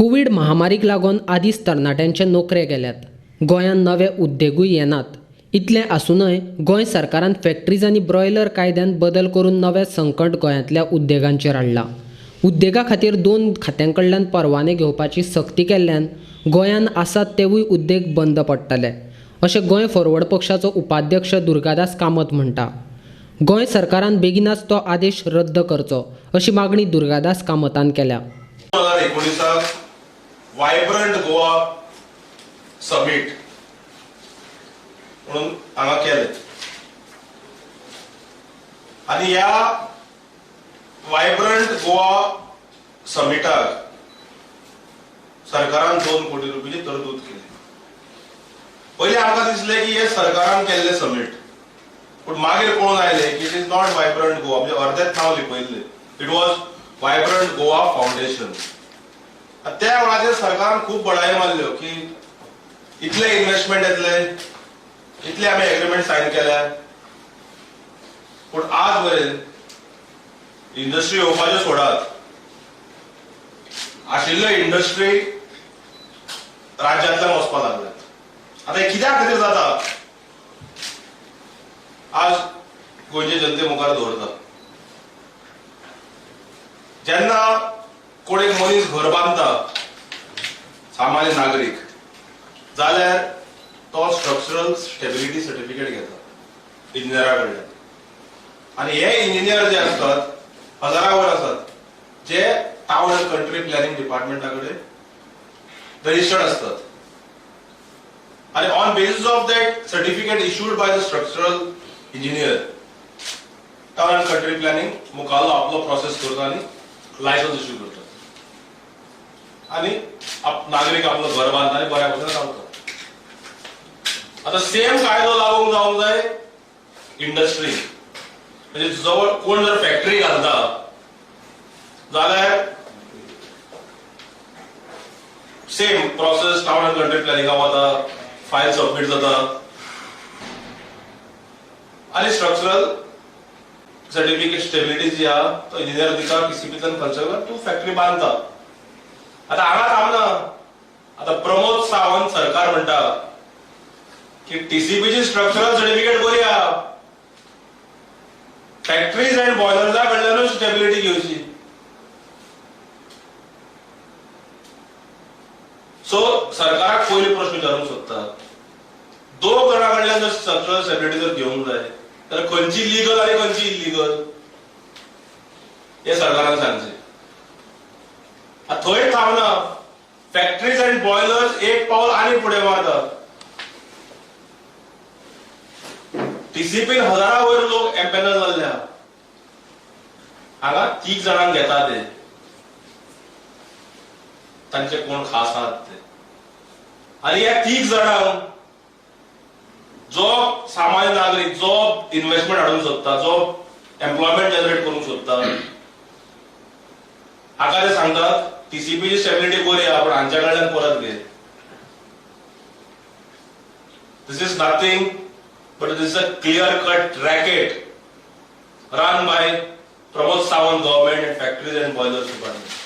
Covid महामारीक लागून आदींच तरणाट्यांचे नोकरे गेल्यात. गोंयांत नवे उद्देगूय येनात. इतलें आसूनय गोंय सरकारान फॅक्टरीज आनी ब्रॉयलर कायद्यांत बदल करून नवें संकट गोंयांतल्या उद्देगांचेर हाडलां. उद्देगा खातीर दोन खात्यां कडल्यान परवाने घेवपाची सक्ती केल्ल्यान गोंयांत आसात तेवूय उद्देग बंद पडटले, अशें गोंय फॉरवर्ड पक्षाचो उपाध्यक्ष दुर्गादास कामत म्हणटा. गोंय सरकारान बेगिनाच तो आदेश रद्द करचो अशी मागणी दुर्गादास कामतान केल्या. 2019 वायब्रंट गोवा समीट म्हणून हांगा केले आनी ह्या वायब्रंट गोवा समिटाक सरकारान 2 कोटी रुपयाची तरतूद केली. पयलीं आमकां दिसलें की हे सरकारान केल्ले समीट, पूण मागीर पळोवन आयले की it is not vibrant Goa, म्हणजे अर्देच नांव लिपयल्लें. It was vibrant Goa foundation. त्या वेळाचेर सरकारान खूब बडायो मारल्यो की इतले इन्व्हेस्टमेंट येतले, इतले आमी एग्रीमेंट सायन केल्या, पूण आज मेरेन इंडस्ट्री येवपाच्यो सोडात, आशिल्ल्यो इंडस्ट्री राज्यांतल्यान वचपाक लागल्यात. आतां हें कित्या खातीर जाता आज गोंयचे जनते मुखार दवरता. जेन्ना कोण एक मनीस घर बांदता, सामान्य नागरीक, जाल्यार तो स्ट्रक्चरल स्टेबिलिटी सर्टिफिकेट घेता इंजिनियरा कडल्यान. आनी हे इंजिनियर जे आसतात हजारां वर आसात, जे टावन अँड कंट्री प्लॅनिंग डिपार्टमेंटा कडेन रजिस्टर्ड आसतात. आनी on basis of that certificate issued by the structural engineer, town and country planning मुखाल्लो आपलो प्रोसेस करता आनी लायसन्स इश्यू करता आनी नागरीक आपलो घर बांदता आनी बऱ्या भशेन रावता. आतां सेम कायदो लागू जावंक जाय इंडस्ट्री, म्हणजे जवळ कोण जर फॅक्टरी घालता जाल्यार same process town and country प्लॅनिंगा वता, फायल सबमीट जाता आनी स्ट्रक्चरल सर्टिफिकेट स्टेबिलिटी जी आहा तो इंजिनियर दिता, पीसीबींतल्यान खर्च तूं फॅक्टरी बांदता. आतां हांगा थांबना, आतां प्रमोद सावंत सरकार म्हणटा की टीसीपीची स्ट्रक्चरल सर्टिफिकेट बरी आहा, फॅक्टरीज अँड बॉयलर्सा कडल्यानूच स्टेबिलिटी घेवची. सो सरकाराक पयलीं प्रश्न विचारूंक सोदता, दोग जाणां कडल्यान जर स्ट्रक्चरल स्टेबिलिटी जर घेवंक जाय जाल्यार खंयची लिगल आनी खंयची इल्लीगल हें सरकारान सांगचें. थंय थांबना, फॅक्टरीज अँड बॉयलर्स एक पावल आनी फुडें मारता. टीसीपीन हजारां वयर लोक एम्पॅनल जाल्ले आहा, हांगा 3 जाणांक घेता ते, तांचे कोण खास आहात ते. आनी ह्या 3 जाणांक जो सामान्य नागरीक जो इन्व्हेस्टमेंट हाडूंक सोदता, जो एम्प्लॉयमेंट जनरेट करूंक सोदता, हाका ते सांगतात टीसीपीची स्टेबिलिटी बरी आहा पूण हांच्या कडल्यान परत घे. This is nothing but this is a clear cut racket run by Pramod Sawant government and factories and boilers department.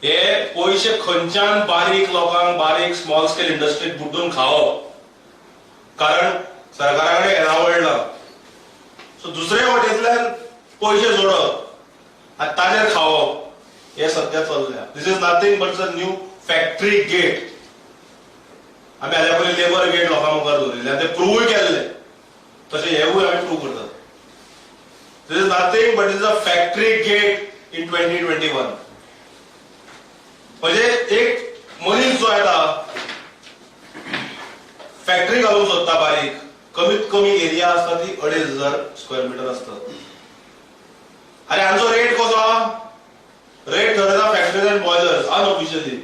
हे पयशे खंयच्यान बारीक लोकांक, बारीक स्मॉल स्केल इंडस्ट्रीक बुड्डून खावप, कारण सरकारा कडेन येणावळ ना. सो दुसरे वटेंतल्यान पयशे जोडप आनी ताजेर खावप हे सद्या चल्ल्या. This is nothing but a new factory gate. आमी हाज्या पयलीं लेबर गेट लोकां मुखार दवरिल्ले आनी ते प्रुवूय केल्ले, तशें हेवूय आमी प्रूव करतात. This is nothing but is a factory gate in 2021. म्हणजे एक मनीस जो येता फॅक्टरी घालूंक सोदता बारीक, कमीत कमी एरिया आसता ती 2500 स्क्वेअर मिटर आसता. आनी हांचो रेट कसो आहा, रेट ठरयता फॅक्टरीज अँड बॉयलर्स अनऑफिशियली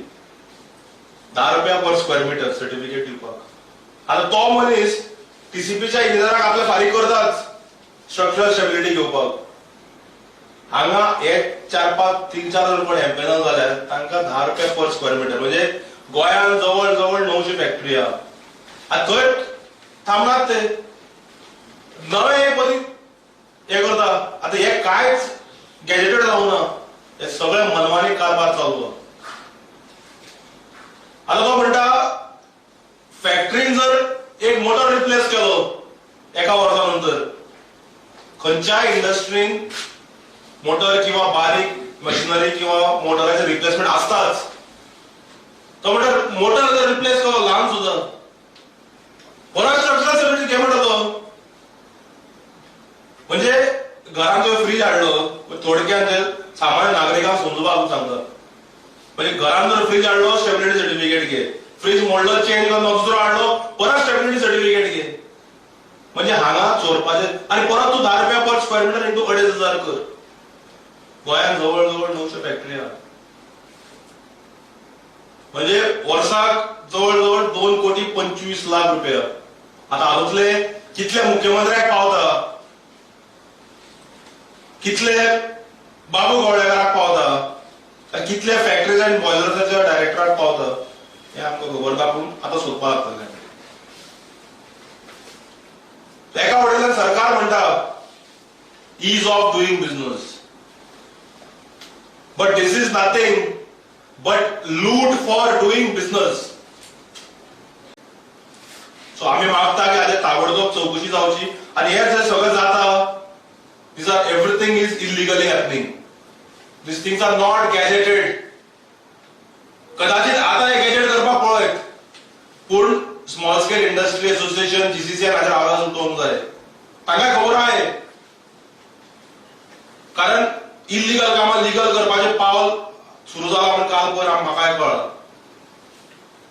10 रुपया पर स्क्वेअर मिटर सर्टिफिकेट दिवपाक. आतां तो मनीस टीसीपीच्या इंजिनियराक आपले फारीक करताच स्ट्रक्चरल स्टेबिलिटी घेवपाक. हांगा हे 4 5 3 4 जण कोण एम्पॅनल जाल्यार तांकां 10 रुपया पर स्क्वेअर मिटर, म्हणजे गोंयांत जवळ जवळ 900 फॅक्टरी आहा. आनी थंय थांबनात ते, नवे पदी हे करता. आतां हे कांयच गॅजेटेड जावना, हे सगळे मनमानी कारभार चालू. आता तो म्हणटा फॅक्टरीन जर एक मोटर रिप्लेस केलो एका वर्सा नंतर, खंयच्याय इंडस्ट्रीन मोटर किंवा बारीक मशिनरी किंवा मोटराचे रिप्लेसमेंट आसताच. तो म्हणटा मोटर जर रिप्लेस केलो ल्हान सुद्दां परत स्ट्रक्चरल स्टेबिलिटी घे म्हणटा तो. म्हणजे घरान तुवें फ्रीज हाडलो, थोडक्यान सामान्य नागरिकांक समजुपाक सांगता, म्हणजे घरान जर फ्रीज हाडलो स्टेबिलिटी सर्टिफिकेट घे, फ्रीज मोडलो चेंज करून दुसरो हाडलो परत स्टेबिलिटी सर्टिफिकेट घे. म्हणजे हांगा चोरपाचे. आनी परत तूं 10 रुपया पर स्क्वेअर मिटर इंटू 2500 कर. गोंयांत जवळ जवळ 900 फॅक्टरी आहा, म्हणजे वर्साक जवळ जवळ 2,25,00,000 रुपया. आता हातूंतले कितले मुख्यमंत्र्याक पावता, कितले बाबू गवळेकाराक पावता, कितले फॅक्टरीज आनी बॉयलर्साच्या डायरेक्टराक पावता हे आमकां खबर ना, पूण आतां सोदपाक लागतलें. एका वटेनल्यान सरकार म्हणटा ease of doing business, but this is nothing but loot for doing business. So आमी मागता की हाजेर ताबडतोब चवकशी जावची आनी हे जे सगळें जाता, these are everything is illegally happening, these things are not gazetted. कदाचित आतां हे गॅजेट करपाक पळयत, पूण small scale industry association GCCI हाजेर आवाज उठोवंक जाय. तांकां खबर आहे, कारण इल्लिगल कामां लिगल करपाचें पावल सुरू जाला म्हण काल पयर म्हाकाय कळ्ळां.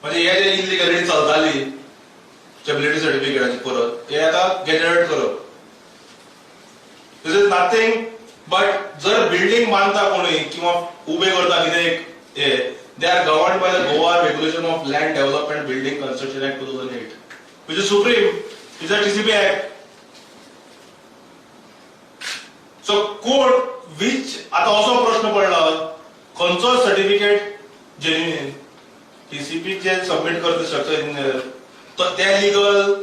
म्हणजे हे जे इल्लिगलिटी चलताली स्टेबिलिटी सर्टिफिकेटाची परत हे आतां गॅजेट करप. This is nothing but जर बिल्डिंग बांदता कोणूय किंवा उबे करता कितें एक हे, they are governed by the Goa Regulation of Land Development Building Construction Act 2008, which is supreme, is a TCP act. So कोण which आतां असो प्रश्न पडला, खंयचो सर्टिफिकेट जेन्युइन? टीसीपी जे सबमीट करता स्ट्रक्चर इंजिनियर ते लिगल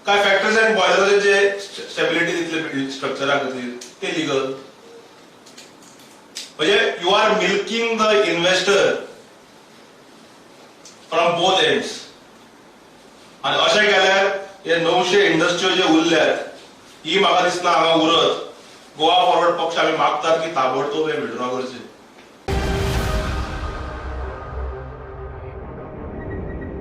काय फॅक्टरीज अँड बॉयलराचे जे स्टेबिलिटी दितले स्ट्रक्चरा खातीर ते लिगल? म्हणजे you are milking the investor from both ends. आनी अशें केल्यार हे 900 इंडस्ट्री जे उरल्यात ही म्हाका दिसना हांगा उरत. गोवा फॉरवर्ड पक्ष आमी मागतात की ताबडतोब हे विड्रॉ करचे.